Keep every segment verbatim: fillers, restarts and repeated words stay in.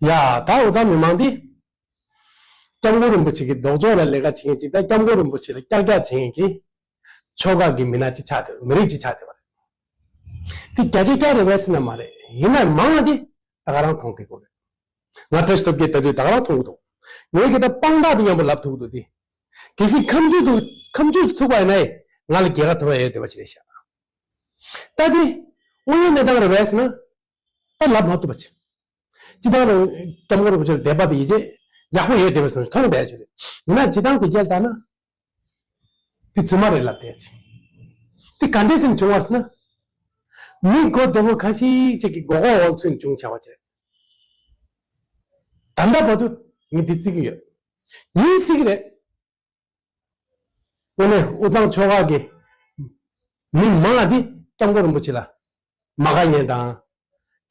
ཡ། ད་འུ་ཚང་མི་མང་འདི། སྐྱབས་མགོན་རིན་པོ་ཆེ་གི་ལྡོག་ཕྱོགས་ལ་ལས་ཀ་བྱེད་མཁན་ཅིག་དང་སྐྱབས་མགོན་རིན་པོ་ཆེ་ལ་ཀྱག་ཀྱག་བྱེད་མཁན་གྱི་ཕྱོགས་ཁག་གི་མི་སྣ་ཅིག་ཆགས་བསྡད། མི་རིགས་ཅིག་ཆགས་བསྡད་པ་རེད། འདི་བརྒྱ་ཆ་བརྒྱ་རེད་པས་ཟེར་ན་མ་རེད། ཡིན་ནའི་མང་བ་འདི་ད་ག་རང་མཐོང་བསྡད་ཀྱི་ཡོད་རེད། ང་བཀྲ་ཤིས་སྟོབས་རྒྱལ་ལྟ་དུས་ད་ག་རང་མཐོང་གི་འདུག་ངས་ཀྱི་ད་དཔང་རྟགས་དེ་མཉམ་པོ་ལབ་ཐུབ་ཀྱི་འདུག་དེ། གལ་སྲིད་ཁ་མཆུ་ཐུག་ཁ་མཆུ་ཐུག་པ་ཡིན་ན་ང་ལ་རྒྱལ་ཁ་ཐོབ་ཡ་ཡོད་བསྡད་པ་ཅིག་རེད་ཤག་ད་དེ་དངོས་ཡོད་གནས་སྟངས་རེད་པས་ཟེར་ན། ད་ལབ་མ་ཐུབ་པ་ཅིག་སྤྱི་བཏང་རང་སྐྱབས་མགོན་རིན་པོ་ཆེ་ལ་དད་པ་དེ་ཡིད་ཆེས་ཡག་པོ་ཡོད་བསྡད་པའི་བཟོ་འདྲ་མཐོང་བསྡད་ཡ་ཅིག་རེད། ཡིན་ན་སྤྱི་བཏང་དགོས་གལ་ལྟར་ན། དེ་རྫུན་མ་རེད་ལབ་བསྡད་ཅིག་དེ་ག་འདྲས་སེམས་བྱུང་བ་ཟེར་ན། མི་མགོ་བདེ་མོ་ཁ་ཤས་ཅིག་གི་མགོ་སྐོར་འོག་ཚུད་ནས་བྱུང་བྱ་བ་ཅིག་ད་ལྟ་བར་དུ་ངས་འདི་བརྩི་གི་ཡོད། ཡིན་སྲིད་ཀྱི་རེད། དངོས་གནས་དབུས་གཙང་ཕྱོགས་ཁག་གི་མི་མང་ང་འདི་སྐྱབས་མགོན་རིན་པོ་ཆེ་ལ་མ་དགའ་མཁན་དང་།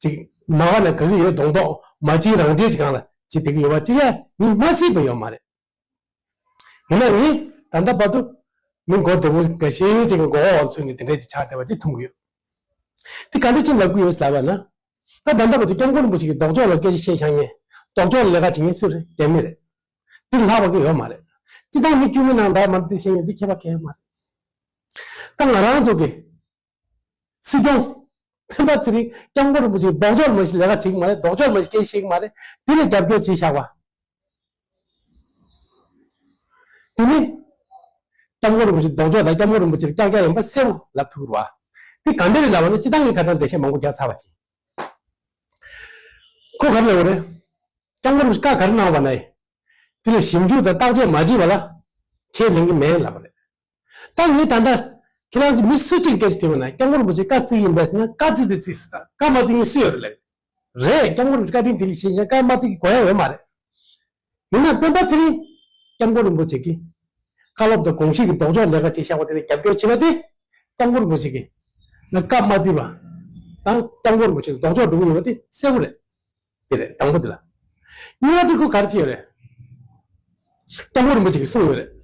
ཅིག་མ་དགའ་ན་དགའ་གི་ཡོད་མདོག་མདོག་མ་བྱེད་རང་བྱེད་ཅིག་སྒང་ལ་བྱེད་བསྡད་ཀྱི་ཡོད་པ་ཅིག་ཡ་ཡིན་མ་སྲིད་པ་ཡོད་མ་རེད། ཡིན་ན་ངས་ད་ལྟ་བར་དུ་མི་མགོ་བདེ་པོ་འགའ་ཤས་ཅིག་གི་མགོ་འོག་ཚུད་ནས་དེ་འདྲས་ཅིག་ཆགས་བསྡད་པ་ཅིག་མཐོང་གི་ཡོད། དེ་ག་འདྲ་ཅིག་ལབ་ཀྱི་ཡོད་ལབ་པ་ན། ད་ད་ལྟ་བར་དུ་སྐྱབས་མགོན་རིན་པོ་ཆེ་གི་ལྡོག་ཕྱོགས་ལ་སྐད་ཆ་བཤད་བཞག་མཁན། ལྡོག་ཕྱོགས་ལ་ལས་ཀ་བྱེད་མཁན་སུ་རེད། རྒྱ་མི་རེད། དེ་ལྷག་པ་གི་ཡོད་མ་རེད། སྤྱི་བཏང་མི་དཀྱུས་མའི་ནང་ད་མར་འདི་བཤད་མཁན་འདི་ཁྱད་པར་གང་ཡང་མ་རེད། ད་ང་རང་ཚོ་གི་སྲིད་སྐྱོང་སྤེན་པ་ཚེ་རིང་སྐྱབས་མགོན་རིན་པོ་ཆེ་ལྡོག་ཕྱོགས་ལ་མ་གཞི་ལས་ཀ་བྱེད་ཀྱི་མ་རེད། ལྡོག་ཕྱོགས་ལ་མ་གཞི་སྐད་ཆ་བཤད་ཀྱི་མ་རེད། དེ་ལ་རྒྱབ་སྐྱོར་བྱེད་བཞག་པ། དེ་ནི། སྐྱབས་མགོན་རིན་པོ་ཆེ་ལྡོག་ཕྱོགས་དང་སྐྱབས་མགོན་རིན་པོ་ཆེ་ལ་ཀྱག་ཀྱག་ཡིན་པ་གསལ་པོ་ལབ་ཐུབ་ཀྱི་རེད་བ། དེ་ག་འདྲས་རེད་ལབ་པ་ན་སྤྱི་བཏང་གི་ཁ་སང་འགྲེལ་བཤད་མང་པོ་རྒྱག་ཚར་བ་ཅིག་ཁོ་ག་རེ་ལབ་པ་རེད། སྐྱབས་མགོན་རིན་པོ་ཆེ་བཀའ་ག་རེ་གནང་བ་ན་ཡིན། དེ་ལ་ཞིབ་འཇུག་དང་བརྟག་དཔྱད་མ་བྱས་པ་ལ་ཁས་ལེན་གྱི་མེད་ལབ་པ་རེད། ད་ངས་ད་ལྟ་ཁྱེད་རང་ཚོ་མི་སུ་གཅིག་སྐད་ཆ་དྲིས་པ་ན་སྐྱབས་མགོན་རིན་པོ་ཆེ་བཀའ་བརྩི་གི་ཡིན་པས་ཟེར་ན་བཀའ་བརྩི་དེ་བརྩིས་ཟེར། ད་བཀའ་མ་བརྩི་མཁན་སུ་ཡོད་རེད་ལབ། རེད། སྐྱབས་མགོན་རིན་པོ་ཆེ་བཀའ་དྲིན་དེ་ལས་གཞན་གཞན་བཀའ་མ་བརྩི་གི་དགོས་ཡ་ཡོད་མ་རེད། ཡིན་ན་སྤེན་པ་ཚེ་རིང་སྐྱབས་མགོན་རིན་པོ་ཆེ་གིས་བཀའ་སློབ་དང་དགོངས་གཞི་གི་ལྡོག་ཕྱོགས་ལས་ཀ་བྱེད་བཞག་པ་དེ་ལ་རྒྱབ་སྐྱོར་བྱེད་པ་དེ་སྐྱབས་མགོན་རིན་པོ་ཆེ་གིས་ང་བཀའ་མ་བརྩིས་པ་དང་སྐྱབས་མགོན་རིན་པོ་ཆེ་ལ་ལྡོག་ཕྱོགས་འགྲོ་གི་ཡོད་པ་དེ་གསལ་པོ་རེད། དེ་རེད། དང་པོ་དེ་ལ། གཉིས་པ་དེ་ཁོ་ག་རེ་བྱས་ཡོད་རེད། སྐྱབས་མགོན་རིན་པོ་ཆེ་གིས་གསུངས་ཡོད་རེད།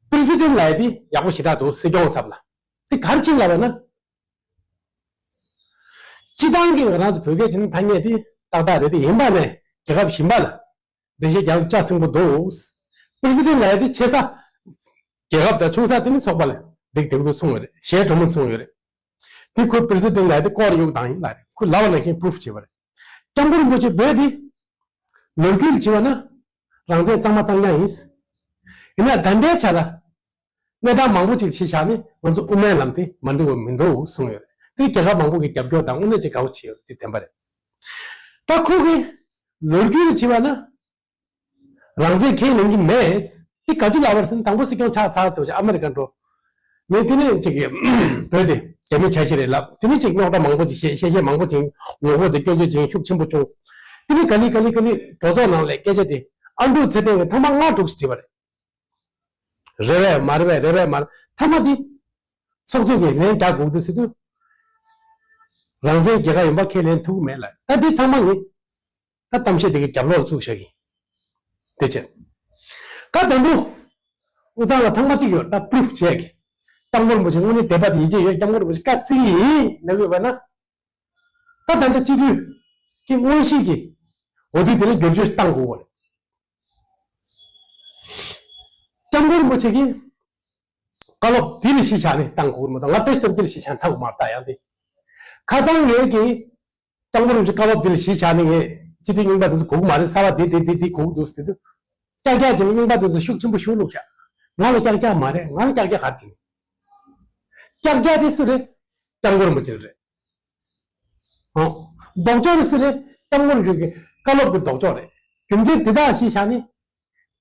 པི་རེ་སི་ཌེན་ལབ་ཡ་དེ་ཡག་པོ་ཞེ་དྲག་འདུག་སྲིད་སྐྱོང་ཚབ་ལ། དེ་ག་རེ་བྱས་ལབ་པ་ན། སྤྱི་བཏང་གི་ང་རང་ཚོ་བོད་སྐད་བྱས་ན་ཐ་སྙད་དེ་ཏག་ཏག་རེད་དེ། ཡིན་པ་ནས་རྒྱལ་ཁབ་གཞན་པ་ལ་འགྲེལ་བཤད་རྒྱག་ལྕགས་སྲིན་པོ་འདུག་པི་རེ་སི་ཌེན་ལབ་ཡ་དེ་ཆེ་ས་རྒྱལ་ཁབ་དང་ཆུང་ས་དེ་ནི་ཚོགས་པ་ལ་འགྲིག་འགྲིག་འདུག་གསུངས་ཡོད་རེད། གཞས་གྲོགས་མོ་གསུངས་ཡོད་རེད། དེ་ཁོས་པི་རེ་སི་ཌེན་ལབ་ཡ་དེ་ཀོ་རེ་གཡུག་བཏང་ཡིན་ལབ་རེད། ཁོས་ལབ་པ་ནང་བཞིན་པུ་རུབ་བྱས་པ་རེད། སྐྱབས་མགོན་རིན་པོ་ཆེ་བོད་དེ་ལོ་རྒྱུས་ལ་བྱས་པ་ན་རང་བཙན་གཙང་མ་གཙང་རྐྱང་ཡིན། ཡིན་ན་ད་ལྟའི་ཆ་ལ་གནས་སྟངས་མང་པོ་ཅིག་ཕྱེ་བཞག་ནས་ང་ཚོ་དབུ་མའི་ལམ་དེ་མ་འགྲིག་པ་མི་འདུག་གསུངས་ཡོད་རེད། དེ་རྒྱལ་ཁབ་མང་པོ་གི་རྒྱབ་སྐྱོར་དང་དངོས་གནས་ཅིག་དགའ་པོ་བྱས་ཡོད་རེད། དེ་བདེན་པ་རེད། ད་ཁོ་གིས་ལོ་རྒྱུས་ལ་བྱས་པ་ན། རང་བཙན་ཁས་ལེན་གྱི་མེད། དེ་ག་དུས་ལབ་པ་རེད་ཟེར་ན་དང་པོ་སྲིད་སྐྱོང་ཆགས་ཚར་ཟེར་བ་ཅིག་ཨ་མེ་རི་ཀ་འགྲོ། ངས་དེ་ནས་ཅིག་གི་བོད་དེ་རྒྱ་མིའི་ཆ་ཤས་རེད་ལབ། དེ་ནས་ཅིག་རྙོག་དྲ་མང་པོ་ཅིག་བཤད། བཤད་བཤད་མང་པོ་ཅིག་ངོ་རྒོལ་དང་སྐྱོན་བརྗོད་ཅིག་ཤུགས་ཆེན་པོ་བྱུང་། དེ་ནས་ག་ལེ་ག་ལེ་ག་ལེ་གྲོས་ཚོགས་ནང་ལ་སྐད་ཆ་དེ་ཨ་འབྲུག་ཚེ་བརྟན་གྱིས་ཐེངས་མ་ལྔ་དྲུག་ཅིག་བྱས་པ་རེད། རེད་པས་མ་རེད་པས། རེད་པས་མ་རེད། ཐེངས་མ་དེ་ཚོགས་གཙོ་གིས་ལན་རྒྱག་དགོས་འདུག་ཟེར་དུས། རང་བཙན་རྒྱལ་ཁབ་ཡིན་པ་ཁས་ལེན་ཐུབ་ཀྱི་མེད་ལབ། ད་དེ་ཚང་མ་ངས། ད་གཏམ་བཤད་དེ་གའི་རྒྱབ་ལོགས་ལ་བཙུགས་བཞག་གི། དེ་བྱས། ད་དོན་དུ། དབུས་གཙང་ལ་ཐེངས་མ་གཅིག་ཡོད། ད་པུ་རུབ་བྱས་ཀྱི། སྐྱབས་མགོན་རིན་པོ་ཆེ་དངོས་གནས་དད་པ་དང་ཡིད་ཆེས་ཡོད། སྐྱབས་མགོན་རིན་པོ་ཆེ་བཀའ་བརྩི་གི་ཡིན་ལབ་ཡོད་པ་ན། ད་ད་ལྟ་སྤྱི་འཐུས་ཀྱི་དངོས་གཞི་གི་འོས་བསྡུ་དེ་ལ་བསྒྱུར་བཅོས་བཏང་དགོས་པ་རེད། སྐྱབས་མགོན་རིན་པོ་ཆེ་གིས་བཀའ་སློབ་དེ་ལ་གཞི་བཞག་ནས་བཏང་དགོས་པ་མ་གཏོགས། ང་བཀྲ་ཤིས་སྟོབས་རྒྱལ་ལ་གཞི་བཞག་ནས་བཏང་དགོས་མ་རེད། ད་ཡང་དེ། ཁ་སང་ངས་ཀྱིས། སྐྱབས་མགོན་རིན་པོ་ཆེ་བཀའ་སློབ་འདི་ལ་གཞི་བཞག་ནས་ངས་སྤྱི་འཐུས་རྙིང་པ་འདི་ཚོ་དགོས་ཀྱི་མ་རེད། གསར་པ་འདི་འདི་འདི་འདི་དགོས་ཀྱི་འདུག་ཟེར་དུས། ཀྱག་ཀྱག་བྱས་ནས་རྙིང་པ་འདི་ཚོ་ཤུགས་ཆེན་པོ་ཞུ་བླུགས་བཞག་ང་ལ་ཀྱག་ཀྱག་མ་རེད། ང་ལ་ཀྱག་ཀྱག་ག་རེ་བྱེད། ཀྱག་ཀྱག་དེ་སུ་རེད། སྐྱབས་མགོན་རིན་པོ་ཆེ་རེད། ཨོ། ལྡོག་ཕྱོགས་དེ་སུ་རེད། སྐྱབས་མགོན་རིན་པོ་ཆེ་གི་བཀའ་སློབ་ཀྱི་ལྡོག་ཕྱོགས་རེད། རྒྱུ་མཚན་འདི་དག་གཞི་བཞག་ནས།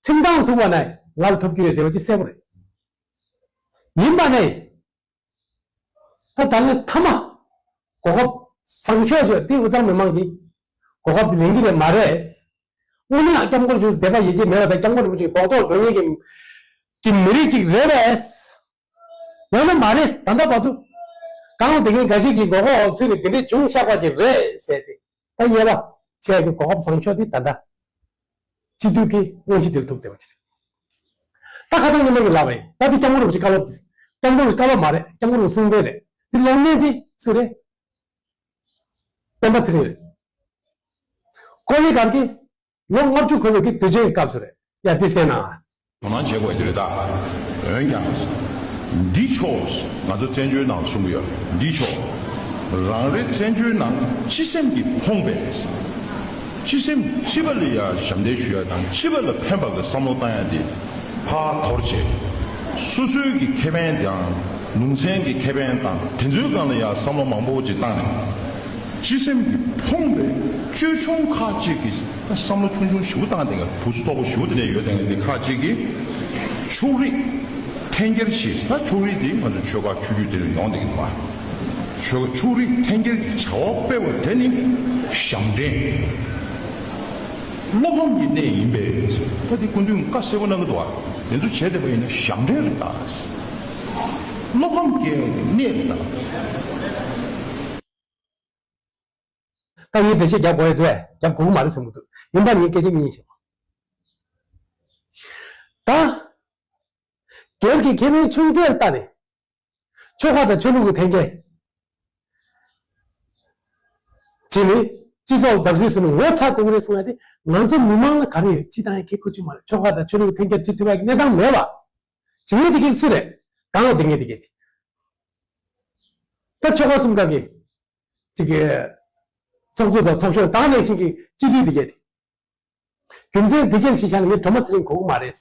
ཁྲིམས་དང་ཐུག་པ་ན་ང་ལ་ཐོབ་རྒྱུ་ཡོད་བསྡད་པ་ཅིག་གསལ་པོ་རེད། ཡིན་པ་ནས། ད་ད་ལན་མཐའ་མ། གོ་སྐབས་བཟང་ཤོས་ཤོས་དེ་དབུས་གཙང་མི་མང་གིས་གོ་སྐབས་དེ་ལེན་གྱི་རེད་མ་རེད། དངོས་གནས་སྐྱབས་མགོན་རིན་པོ་ཆེ་དད་པ་ཡིད་ཆེས་མེད་པ་དང་སྐྱབས་མགོན་རིན་པོ་ཆེ་གི་ལྡོག་ཕྱོགས་འགྲོ་མཁན་གྱི་གི་མི་རིགས་ཅིག་རེད་པས། ཡང་ན་མ་རེད། ད་ལྟ་བར་དུ་གང་དེ་གའི་འགའ་ཞིག་གི་མགོ་སྐོར་འོག་ཚུད་ནས་དེ་འདྲས་བྱུང་བཞག་པ་ཅིག་རེད་ཟེར་ཏེ། ད་ཉེས་པ་ཆེ་གི་གོ་སྐབས་བཟང་ཤོས་དེ་ད་ལྟ་སྤྱི་འཐུས་ཀྱི་དངོས་གཞི་དེ་ལ་ཐུག་བསྡད་པ་ཅིག་རེད། ད་ཁ་སང་ཉི་མ་གི་ལབ་པ་ཡིན། ད་དེ་སྐྱབས་མགོན་རིན་པོ་ཆེ་བཀའ་སློབ་དེ། སྐྱབས་མགོན་རིན་པོ་ཆེ་བཀའ་སློབ་མ་རེད། སྐྱབས་མགོན་རིན་པོ་ཆེ་གསུང་འདོན་རེད། དེ་ལོག་ཉན་དེ་སུ་རེད། སྤེན་པ་ཚེ་རིང་རེད། ཀོ་ལི་གར་གྱི་ལོ་ལྔ་བཅུ་འཁོར་བའི་གི་དུས་ཆེན་གྱི་སྐབས་སུ་རེད་ཡ། དེ་གསན་ན། དོ་སྣང་བྱེད་དགོས་ཀྱི་རེད་ད། འོན་ཀྱང་། འདི་ཆོག་ང་ཚོ་བཙན་བྱོལ་ནང་གསུང་གི་ཡོད། འདི་ཆོག་རང་རེ་བཙན་བྱོལ་ནང་སྤྱི་སེམས་ཀྱིས་ཕོངས་པས། སྤྱི་སེམས་སྤྱི་པ་ལ་ཡ་ཞབས་འདེགས་ཞུ་ཡ་དང་སྤྱི་པ་ལ་ཕན་པ་གི་བསམ་བློ་བཏང་ཡ་དེ་ཕར་དོར་བྱས། སོ་སོའི་གི་ཁེ་ཕན་དང་ལུང་ཚན་གྱི་ཁེ་ཕན་དང་དེ་ཚོའི་སྒང་ལ་ཡ་བསམ་བློ་མང་པོ་ཅིག་བཏང་ནས། སྤྱི་སེམས་ཀྱིས་ཕོངས་པའི་ཅོལ་ཆུང་ཁག་ཅིག་གིས་ད་བསམ་བློ་ཆུང་ཆུང་ཞེ་པོ་བཏང་བསྡད་མཁན། བུ་སུ་སྟོབས་པོ་ཞེ་པོ་དེ་འདྲ་ཡོད་བསྡད་མཁན་དེ་ཁག་ཅིག་གིས་ཕྱོགས་རིས་འཐེན་འཁྱེར་བྱས། ད་ཕྱོགས་རིས་དེ་ང་ཚོ་ཆོལ་ཁ་ཆོས་བརྒྱུད་དེ་ལ་ཡོང་བསྡད་ཀྱི་འདུག་བ། ཆོལ་ཕྱོགས་རིས་འཐེན་འཁྱེར་གྱི་བྱ་བ་སྤེལ་བ་དེ་ནི་ཞབས་འདྲེན། བློ་ཕམ་གྱི་གནས་ཡིན་པས། ད་དེ་སྐུ་མདུན་བཀའ་གསལ་པོ་གནང་གི་འདུག་བ། དེ་ཚོ་བྱས་བསྡད་པ་ཡིན་ན་ཞབས་འདྲེན་རེད་ད། བློ་ཕམ་སྐྱེ་ཡ་གི་གནས་རེད་ད། ད་ངས་འགྲེལ་བཤད་རྒྱབ་དགོས་ཡོད་དུས་རྒྱབ་དགོས་ཀྱི་མ་རེད་བསམ་གྱི་འདུག་ཡིན་པ་ངས་སྐད་ཆ་གཉིས་བཤད། ད། སྒེར་གྱི་ཁེ་ཕན་ཆུང་ཙག་ལ་བལྟས་ནས། ཆོལ་ཁ་དང་ཆོས་ལུགས་ཀྱི་འཐེན་འཁྱེར། བྱས་ནས་སྤྱི་ཚོགས་བརྡབ་གསིག་བཟོས་ནས་ངོ་ཚ་དགོས་ཀྱི་རེད་གསུང་ཡ་དེ་ང་ཚོ་མི་མང་ལ་ག་རེ་ཡོད། སྤྱི་བཏང་ཡ་གི་ཁུ་ཆུ་མ་རེད། ཆོལ་ཁ་དང་ཆོས་ལུགས་ཀྱི་འཐེན་འཁྱེར་བྱེད་ཐུབ་ཡ་གི་གནས་སྟངས་མེད་པ། བྱེད་མཁན་དེ་གས་སུ་རེད། གང་ལ་བསྡད་མཁན་དེ་གས་དེ། ད་ཆོལ་ཁ་གསུམ་ཀ་གི། ཅིག་གི། ཚོགས་གཙོ་དང་ཚོགས་གཞོན་དང་ནང་བཞིན་གྱི་སྤྱི་འཐུས་དེ་གས་དེ། རྒྱུ་མཚན་དེ་གས་ཤེས་བྱ་ནི་ངས་སྒྲོལ་མ་ཚེ་རིང་དགོས་ཀྱི་མ་རེད།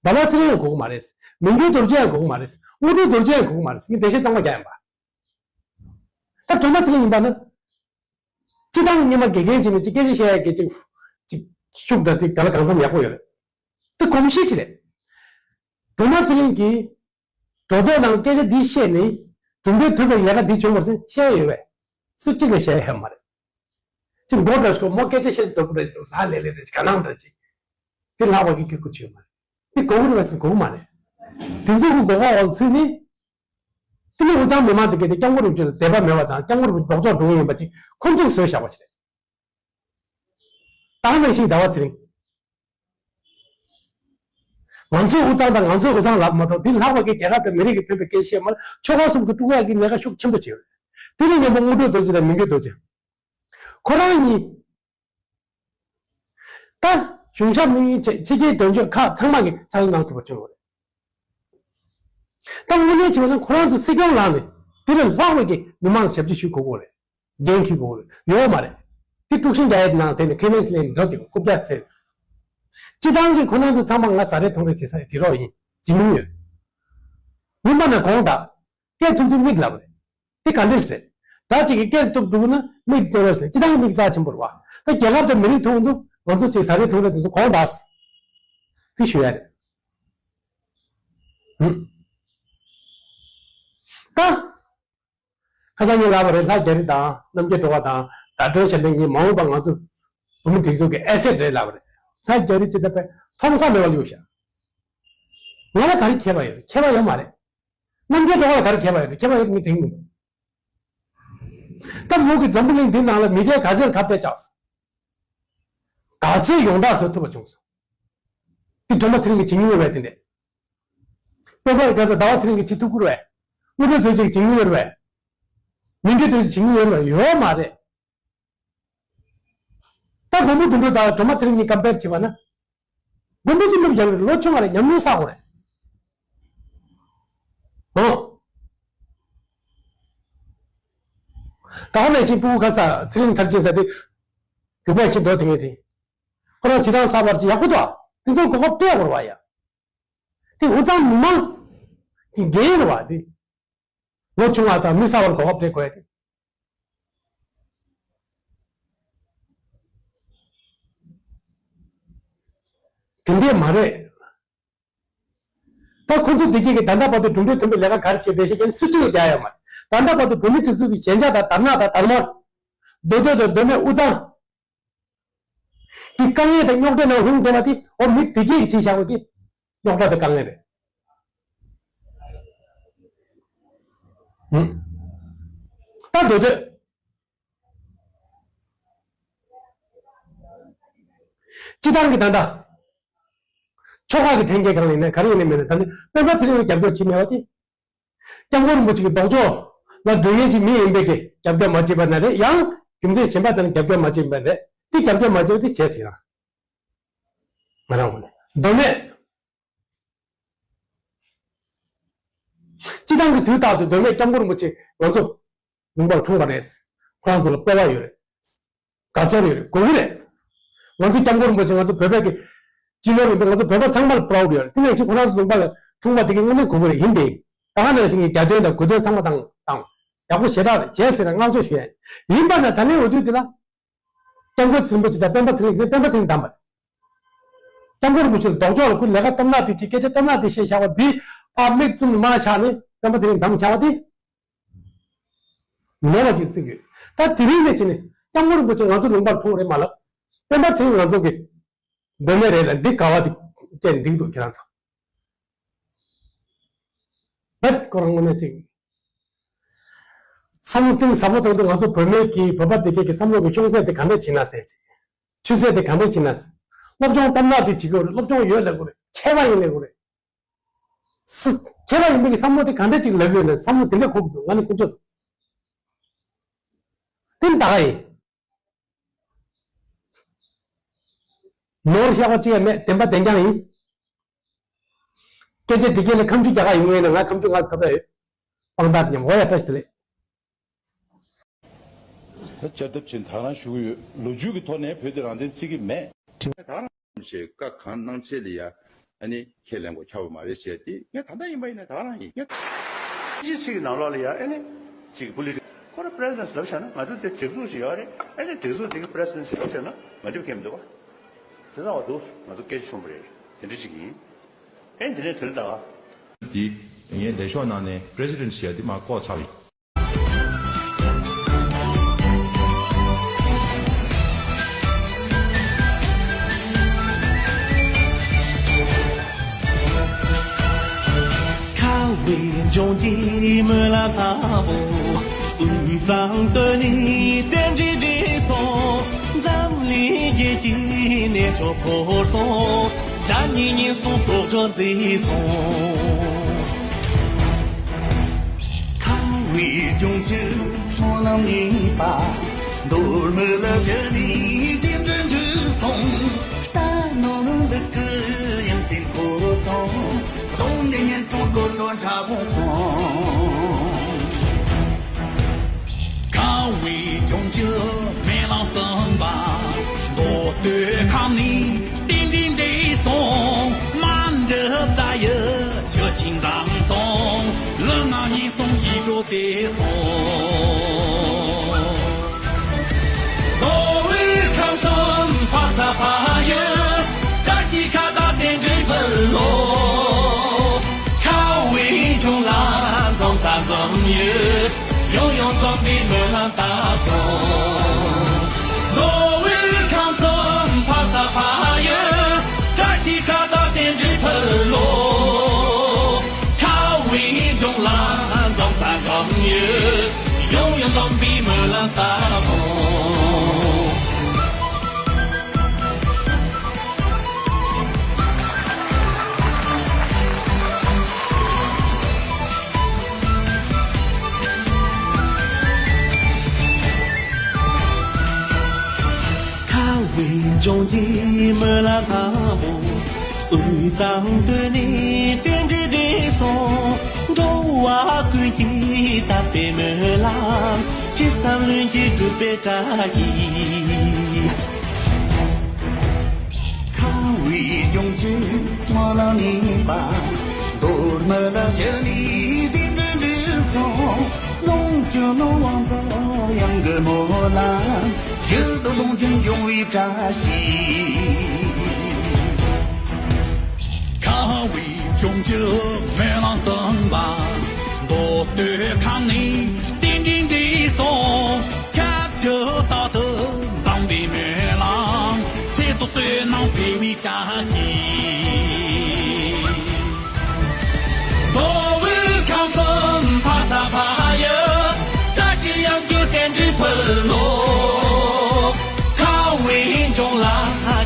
ཟླ་བ་ཚེ་རིང་ཡང་དགོས་ཀྱི་མ་རེད། མི་འགྱུར་རྡོ་རྗེ་ཡང་དགོས་ཀྱི་མ་རེད། དངོས་གྲུབ་རྡོ་རྗེ་ཡང་དགོས་ཀྱི་མ་རེད། ངས་འགྲེལ་བཤད་གཙང་མ་རྒྱག་ཡིན་པ། ད་སྒྲོལ་མ་ཚེ་རིང་ཡིན་པ་ན། སྤྱི་བཏང་གི་སྔོན་མ་དགེ་རྒན་ཅིག་ནས་ཅིག་སྐད་ཆ་བཤད་ཡ་གི་ཅིག་ཅིག་ཤུགས་དང་ཅིག་ག་ལ་གང་འཚམ་ཡག་པོ་ཡོད་རེད། དེ་གོམས་གཤིས་ཤིག་རེད། སྒྲོལ་མ་ཚེ་རིང་གིས་གྲོས་ཚོགས་ནང་སྐད་ཆ་འདི་བཤད་ནས་གྲུབ་འབྲས་ཐོན་པའི་ལས་ཀ་འདི་བྱུང་བར་སེམས་བཤད་ཡོད་པས། སུ་གཅིག་ལས་བཤད་ཡོད་མ་རེད། ཅིག་མགོ་འདྲ་ཞིག་མོ་སྐད་ཆ་བཤད་ཅིག་དོག་པོ་འདྲ་ཞིག་འདུག་ཟ་ལེ་ལེ་འདྲ་ཞིག་ག་ནང་འདྲ་ཅིག་དེ་ལྷག་པ་གི་སྐད་ཁུ་ཆུ་ཡོད་མ་རེད། དེ་གོ་གི་རེད་བས་སེམས་གོ་གི་མ་རེད། དེ་ཚོ་གི་མགོ་ཁོག་འོག་ཚུད་ནས། དེ་ནས་དབུས་གཙང་མི་མང་དེ་གས་དེ་སྐྱབས་མགོན་རིན་པོ་ཆེ་ལ་དད་པ་མེད་པ་དང་སྐྱབས་མགོན་རིན་པོ་ཆེ་ལྡོག་ཕྱོགས་འགྲོ་གི་ཡིན་པ་ཅིག་ཁོ་ཚོས་བཟོས་བཞག་པ་ཞིག་རེད། ད་ནང་བཞིན་ཟླ་བ་ཚེ་རིང་། ང་ཚོའི་དབུས་གཙང་དང་ང་ཚོའི་དབུས་གཙང་ལབ་མ་གཏོགས་འདི་ལྷག་པ་གི་རྒྱལ་ཁབ་དང་མི་རིགས་ཀྱི་ཕན་པའི་སྐད་ཆ་བཤད་མ་ལ་ཆོལ་ཁ་གསུམ་གྱི་དཀྲུག་ཡག་གི་ལས་ཀ་ཤུགས་ཆེན་པོ་བྱས་ཡོད། དེ་ནས་མཉམ་པོ་དངོས་གྲུབ་རྡོ་རྗེ་དང་མི་འགྱུར་རྡོ་རྗེ། ཁོ་རང་གཉིས། ད་གཞུང་ཞབས་དམིགས་ཡུལ་ཆེ་ཆེ་ཁྱེད་དོན་གཅོད་ཁག་ཚང་མ་གི་ཕྱག་ལས་གནང་ཐུབ་པ་བྱུང་ཡོད་རེད། ད་དངོས་གནས་བྱས་པ་ན་ཁོ་རང་ཚོ་སྲིད་སྐྱོང་ལངས་ནས་དེ་ལས་ལྷག་པའི་གི་མི་མང་ལ་ཞབས་ཕྱི་ཞུ་དགོས་ཀྱི་རེད། འགན་འཁྱེར་དགོས་ཀྱི་རེད། ཡོད་མ་རེད། དེ་དཀྲུག་ཤིང་རྒྱག་ཡས་ནང་དེ་ནས་ཁེ་ཕན་ཞིག་ལེན་འགྲོ་དེ་རྐུབ་བཀྱག་འཚལ། སྤྱི་བཏང་གི་ཁོ་རང་ཚོ་ཚང་མ་ང་ཟ་རེ་འཐུང་རེ་བྱེད་ས་རེད་དྲི་རོགས་ཡིན། བྱེད་མིན་ཡོད། ཡིན་པ་ན་དགོངས་དག་སྐད་ཐུབ་ཐུབ་མིག་ལབ་རེད། དེ་ག་འདྲས་རེད། ད་ཅིག་གིས་སྐད་ཐུབ་འདུག་ན་མིག་སྟོན་རོགས་ཟེར། སྤྱི་བཏང་མིག་རྩ་ཆེན་པོ་རེད་བ། ད་རྒྱལ་ཁབ་དང་མི་རིགས་ཐོག་ཏུ་ང་ཚོ་ཅིག་ཟ་རེ་འཐུང་རེ་དེ་ཚོ་དགོངས་དག་དེ་ཞུ་ཡ་རེད། ཧུམ། ད། ཁ་སང་ངས་ལབ་པ་རེད། ལྷ་རྒྱ་རི་དང་རྣམ་རྒྱལ་སྒྲོལ་དཀར་དང་ཟླ་སྒྲོན་ཞལ་ལས་ངས་མ་འོངས་པ་ང་ཚོ་བོད་མི་སྒྲིག་འཛུགས་ཀྱི་ཨེ་སེ་ཊི་རེད་ལབ་པ་རེད། ལྷ་རྒྱ་རི་ཅི་ལྟ་བུའི་མཐོང་ས་མེད་པ་གཡུག་བཞག་ང་ལ་ག་རེ་ཁྱད་པར་ཡོད་རེད། ཁྱད་པར་ཡོད་མ་རེད། རྣམ་རྒྱལ་སྒྲོལ་དཀར་ལ་ག་རེ་ཁྱད་པར་ཡོད་རེད། ཁྱད་པར་ཡོད་རེད་ངས་དྲན་གྱི་མི་འདུག་ད་མོ་གི་འཛམ་བུ་གླིང་འདི་ནང་ལ་མི་སྒེར་ག་ཚོད་ཁ་གཏད་བཅག་སོང་། ག་ཚོད་ཡོངས་གྲགས་བཟོ་ཐུབ་པ་བྱུང་སོང་། འདི་སྒྲོལ་མ་ཚེ་རིང་གིས་བྱེད་མྱོང་ཡོད་པས་དེ་འདྲས། དཔེ་བར་ག་ཚོད་ཟླ་བ་ཚེ་རིང་གིས་བྱེད་ཐུབ་ཀྱི་རེད་པས། དངོས་གྲུབ་རྡོ་རྗེས་བྱེད་མྱོང་ཡོད་རེད་པས། མི་འགྱུར་རྡོ་རྗེས་བྱེད་མྱོང་ཡོད་རེད་པས། ཡོད་མ་རེད། ད་མགོན་པོ་དོན་གྲུབ་དང་སྒྲོལ་མ་ཚེ་རིང་གཉིས་ཀམ་པེར་བྱས་པ་ན། མགོན་པོ་དོན་གྲུབ་རྒྱལ་བའི་ལོ་ཆུང་བ་རེད། ཉམས་མྱོང་བསགས་པ་རེད། ཨོ། ད་ཧ་ལས་ཤིང་སྤུ་གུ་ཁ་ས་ཚེ་རིང་མཐར་ཕྱིན་ས་དེ། རྒྱུག་པ་ཁྱི་འགྲོ་དེ་ངས་དེ། ཁོ་རང་བྱེད་སྟངས་གསར་པ་ཅིག་ཡག་པོ་འདུག་དེ་ཚོར་གོ་སྐབས་སྤྲད་དགོས་རེད་པ་ཡ། དེ་དབུས་གཙང་མི་མང་གི་འགན་རེད་པ་དེ། ལོ་ཆུང་བ་དང་མི་གསར་པར་གོ་སྐབས་སྤྲད་དགོས་ཡ་དེ། དེ་འདྲས་མ་རེད། ད་ཁོ་ཚོ་དེ་གཅིག་གིས་ད་ལྟ་བར་དུ་གྲུབ་འབྲས་ཐོན་པའི་ལས་ཀ་ག་རེ་བྱས་པས་ཤེས་མཁན་སུ་གཅིག་ལ་རྒྱག་ཡོད་མ་རེད། ད་ལྟ་བར་དུ་བོད་མི་སྒྲིག་འཛུགས་ཀྱི་ཞན་ཆ་དང་དར་ནག་དང་དར་མོར། མདོ་སྟོད་དང་མདོ་སྨད་དབུས་གཙང་གི་དཀའ་ངལ་དང་རྙོག་དྲའི་ནང་ལྷུང་བསྡད་པ་དེ་འོ་མི་དེ་གཅིག་གིས་བྱས་བཞག་པ་དེ་རྙོག་དྲ་དང་དཀའ་ངལ་རེད། ཧུམ། ད་མདོ་སྟོད། སྤྱི་བཏང་གི་ད་ལྟ། ཆོལ་ཁ་གི་འཐེན་འཁྱེར་གང་ཡིན་ནའི་ག་རེ་ཡིན་ནའི་མིན་ནའི་ད་ནི་སྤེན་པ་ཚེ་རིང་ལ་རྒྱབ་སྐྱོར་བྱེད་མེད་པ་དེ། སྐྱབས་མགོན་རིན་པོ་ཆེ་གི་ལྡོག་ཕྱོགས་ལ་འགྲོ་མཁན་ཅིག་མི་ཡིན་པའི་གི་རྒྱབ་སྐྱོར་མ་བྱས་པ་ན་རེད། ཡང་རྒྱུ་མཚན་གཞན་པ་དེ་ནི་རྒྱབ་སྐྱོར་མ་བྱས་པ་རེད། དེ་རྒྱབ་སྐྱོར་མ་བྱས་པ་དེ་བྱས་ཟིན་ར། ང་རང་ངོས་ནས་མདོ་སྨད། སྤྱི་བཏང་གི་དུས་རྟག་ཏུ་མདོ་སྨད་སྐྱབས་མགོན་རིན་པོ་ཆེ་ང་ཚོ་ལུང་པར་འཁྲུངས་པ་རེད། ཁོ་རང་ཚོ་ལ་སྤོབས་པ་ཡོད་རེད། དགའ་ཚོར་ཡོད་རེད། དགོས་ཀྱི་རེད། ང་ཚོ་སྐྱབས་མགོན་རིན་པོ་ཆེ་ང་ཚོ་བོད་པའི་གི་སྤྱི་ནོར་ཡིན་པས་ང་ཚོ་བོད་པ་ཚང་མ་ལ་པ་རའུ་ཌི་ཡོད་རེད། དེ་ནས་ཅིག་ཁོ་རང་ཚོ་ལུང་པ་ལ་འཁྲུངས་པ་དེ་གི་དངོས་གནས་དགོས་ཀྱི་རེད། ཡིན་ཏེ། ད་ག་ནང་བཞིན་གྱི་རྒྱ་དོན་དང་དགོས་དོན་ཚང་མ་དང་དང་ཡག་པོ་ཞེ་དྲག་རེད། བྱས་ཟེར་ན་བསྔགས་བརྗོད་ཞུ་ཡ་ཡིན། ཡིན་པ་ན་ད་ལན་འོས་བསྡུ་དེ་ལ་སྐྱབས་མགོན་ཚེ་རིང་རིན་པོ་ཆེ་དང་སྤེན་པ་ཚེ་རིང་ཚེ་སྤེན་པ་ཚེ་རིང་བདམས་པ་རེད། སྐྱབས་མགོན་རིན་པོ་ཆེ་ལ་ལྡོག་ཕྱོགས་ལ་ཁོས་ལས་ཀ་སྟོབས་ན་དེ་ཅིག་སྐད་ཆ་སྟོབས་ན་དེ་བཤད་བཞག་པ་འདི་ཕར་མིག་བཙུམ་མར་བཞག་ནས་སྤེན་པ་ཚེ་རིང་བདམས་བཞག་པ་དེ། ལོ་བ་ཅིག་བརྩིགས་ཡོད། ད་དེ་རིང་ནས་བྱས་ནས་སྐྱབས་མགོན་རིན་པོ་ཆེ་ང་ཚོ་ལུང་པར་འཁྲུངས་རེད་མ་ལབ། སྤེན་པ་ཚེ་རིང་ང་ཚོ་གི་མདོ་སྨད་རེད་ལ་འདི་ག་བ་དེ་བཅད་འགྲིག་འདུག་ཁྱེད་རང་ཚོ། བེད་ཁོ་རང་ངོས་ནས་ཅིག་བསམ་བློ་གཏིང་ཟབ་པོ་བཏང་དུས་ང་ཚོ་བོད་སྨན་གྱི་བོད་པ་སྡེ་དགེ་གི་བསམ་བློ་གི་ཤོང་ཚད་དེ་ག་འདྲ་བྱེད་ན་ཟེར་ཅིག་ཆུ་ཚད་དེ་ག་འདྲ་བྱེད་ན་ཟེར། སློབ་སྦྱོང་སྟབས་ན་དེ་བྱེད་དགོས་རེད། སློབ་སྦྱོང་ཡོད་ལབ་དགོས་རེད། མཁས་པ་ཡིན་ལབ་དགོས་རེད། སི་མཁས་པ་ཡིན་པའི་བསམ་བློ་དེ་ག་འདྲ་ཅིག་ལབ་ཡོད་ན་བསམ་བློ་དེ་འདྲ་འཁོར་གི་འདུག་ང་ནི་ཁོང་ཚོ་དེ་ད་ག་ཡིན། ནོར་བཤད་པ་གཅིག་ཡང་མེད། བདེན་པ་བདེན་རྐྱང་ཡིན། སྐད་ཆ་འདི་སྐད་ལ་ཁམས་ཆུ་རྒྱ་གར་ཡོང་ངེས་ན་ང་ཁམས་ཆུ་ང་ཐོབ་ཡ་ཡོད། དཔང་རྟགས་མཉམ་འོ་ཡ་བཀྲ་ཤིས་བདེ་ལེགས། ད་བསྐྱར་ལྡབ་ཕྱིན་ད་རང་ཞུ་གི་ཡོད། ལོ་རྒྱུས་ཀྱི་ཐོག་ནས་བོད་དེ་རང་བཙན་རྩོད་ཀྱི་མེད། ད་རང་ཞེས་བཀའ་གང་གནང་ཚེ་ལ་ཡ། ཨ་ནི་ཁས་ལེན་དགོས་ཁྱབ་པ་མ་རེད་ཟེར་ཏེ་ངས་ད་ལྟ་ཡིན་པ་ཡིན་ན་ད་རང་ཡིན་ངས། སྤྱི་ཚིག་གི་ནང་ལོགས་ལ་ཡ་ཨ་ནི་ཅིག་པོ་ལི་ཊི་ཁོ་ར་པི་རེ་སི་ཌེན་ཊི་ལབ་བྱས་ན་ང་ཚོ་དེ་སྒྲིག་འཛུགས་ཤིག་ཡོད་རེད། ཨ་ནི་སྒྲིག་འཛུགས་དེ་གི་པི་རེ་སི་ཌེན་ཊི་ལབ་བྱས་ན་མ་འགྲིག་མཁན་མི་འདུག་བ། དེ་ཚང་བ་འདུག་ང་ཚོ་སྐད་ཆ་ཆུང་པོ་རེད། དེ་འདྲ་ཞིག་ཡིན། ཨེ་འདི་ནས་དྲིལ་ད། འདི་ངས་ལས་ཤོག་ནང་ནས་པི་རེ་སི་ཌེན་ཊི་ཞེས་འདི་མར་བཀོག་ཚར་ཡིན། ཁ་བའི་ལྗོངས་ཀྱི་སྨོན་ལམ་དང་པོ། དབུས་གཙང་སྟོད་ནས་རྟེན་འབྲེལ་འགྲིག་སོང་། འཛམ་གླིང་རྒྱལ་གྱི་གནས་མཆོག་འཁོར་སོང་། དགྲ་གཉེན་ཉེན་སོང་དོག་སྒྲོ་འཛིན་སོང་། ཁ་བའི་ལྗོངས་ཀྱི་སྨོན་ལམ་ཡིན་པ། མདོ་སྨད་ལ་བཞུགས་ནས་རྟེན་འབྲེལ་འགྲིག་སོང་། རྟ་ནོར་ལུག་གི་ཡོན་ཏན་འཁོར་སོང་། གདོང་ནས་ཉེན་སོང་དགོད་བྲོ་འཁྲབ་སོང་། ཁ་བའི་ལྗོངས་ཀྱི་སྨོན་ལམ་གསུམ་པ། མདོ་སྟོད་ཁམས་ནས་རྟེན་འབྲེལ་འགྲིག་སོང་། མ་འདྲི་རྩ་ཡི་ཆུ་ཆེན་འཛོམས་སོང་། ལུས་ངག་ཉེན་སོང་ཡིད་འགྲོ་བདེ་སོང་། མདོ་དབུས་ཁམས་གསུམ་ཕ་ས་ཕ་ཡུལ། བཀྲ་ཤིས་ཁ་བཏགས་རྟེན་འབྲེལ་ཕུལ་ལོ། ཁ་བའི་ལྗོངས་ལ་འཛོམས་ས་འཛོམས་ཡུལ། ཡང་ཡང་འཛོམས་པའི་སྨོན་ལམ་བཏབ་སོང་། མདོ་དབུས་ཁམས་གསུམ་ཕ་ས་ཕ་ཡུལ། བཀྲ་ཤིས་ཁ་བཏགས་རྟེན་འབྲེལ་ཕུལ་ལོ། ཁ་བའི་ལྗོངས་ལ་འཛོམས་ས་འཛོམས་ཡུལ། ཡང་ཡང་འཛོམས་པའི་སྨོན་ལམ་བཏབ་སོང་། ཁ་བའི་ལྗོངས་ཀྱི་སྨོན་ལམ་དང་པོ། དབུས་གཙང་སྟོད་ནས་རྟེན་འབྲེལ་འགྲིག་སོང་། འགྲོ་བ་ཀུན་གྱི་དད་པའི་སྨོན་ལམ། ཅི་བསམ་ལྷུན་གྱིས་འགྲུབ་པའི་བཀྲ་ཤིས། ཁ་བའི་ལྗོངས་ཀྱི་སྨོན་ལམ་ཡིན་པ། མདོ་སྨད་ལ་བཞུགས་ནས་རྟེན་འབྲེལ་འགྲིག་སོང་། ལོངས་སྤྱོད་ནོར་དབང་ཚོ་གཡང་གི་སྨོན་ལམ། རྒྱུད་དུ་ལོངས་སྤྱོད་འབྱུང་བའི་བཀྲ་ཤིས། ཁ་བའི་ལྗོངས་ཀྱི་སྨོན་ལམ་གསུམ་པ། མདོ་སྟོད་ཁམས་ནས་རྟེན་འབྲེལ་འགྲིག་སོང་། ཁྱབ་བྱ་རྟག་ཏུ་འཛོམས་པའི་སྨོན་ལམ། ཚེ་ཐུབ་བསོད་ནམས་འཕེལ་བའི་བཀྲ་ཤིས། མདོ་དབུས་ཁམས་གསུམ་ཕ་ས་ཕ་ཡུལ། བཀྲ་ཤིས་གཡང་རྒྱུད་རྟེན་འབྲེལ་ཕུལ་ལོ། ཁ་བའི་ལྗོངས་ལ་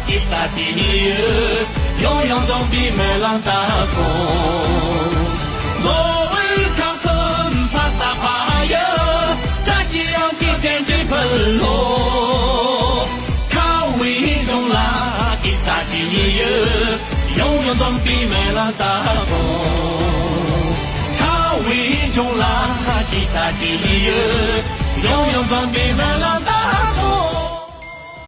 སྐྱེ་ས་སྐྱེ་ཡུལ། ཡང་ཡང་འཛོམས་པའི་སྨོན་ལམ་བཏབ་སོང་། མདོ་དབུས་ཁམས་གསུམ་ཕ་ས་ཕ་ཡུལ། བཀྲ་ཤིས་གཡང་རྒྱུད་རྟེན་འབྲེལ་ཕུལ་ལོ། ཁ་ ལ་ཅི་ས་ཅི་ཡི་ཡོད། ཡང་ཡང་འཛོམས་པའི་མེ་ལ་ད་སོང་། ཁ་བའི་ལྗོངས་ལ་ཅི་ས་ཅི་ཡི་ཡོད།